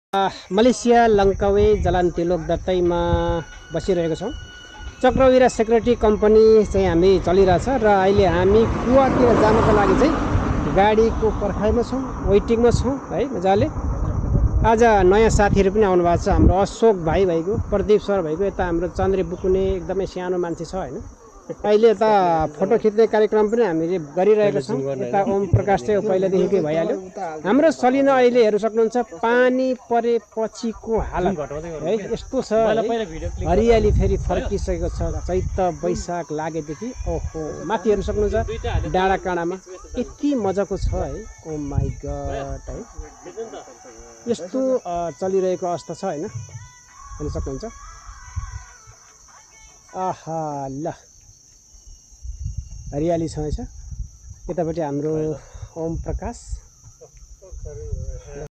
Malaysia लङ्कावे जलान्तिलोक दत्तैमा बसिरहेको छौँ। चक्रवीरा security company चाहिँ हामी चलिरहेछ र अहिले हामी कुवातिर जानको लागि चाहिँ गाडीको पर्खाइमा छौँ, वेटिङमा छौँ है मजाले। आज नयाँ साथीहरू पनि आउनु भएको छ। हाम्रो अशोक भाइ भइगयो, प्रदीप सर भइगयो, यता हाम्रो चन्द्रे बुकुने एकदमै सानो मान्छे छ हैन। अहिले यता फोटो खिच्ने कार्यक्रम पनि हामीले गरिरहेका छौँ। यता ओम प्रकाश चाहिँ पहिलादेखिकै भइहाल्यो। हाम्रो सलिना अहिले हेर्न सक्नुहुन्छ पानी परेपछिको हालत है यस्तो छ। हरियाली फेरि फर्किसकेको छ। चैत वैशाख लागेदेखि ओहो माथि हेर्न सक्नुहुन्छ डाँडा काँडामा यति मजाको छ है। ओ माई गड है यस्तो चलिरहेको अवस्था छ हैन, हेर्न सक्नुहुन्छ। आहा ल हरियाली छ। यतापट्टि हाम्रो ओम प्रकाश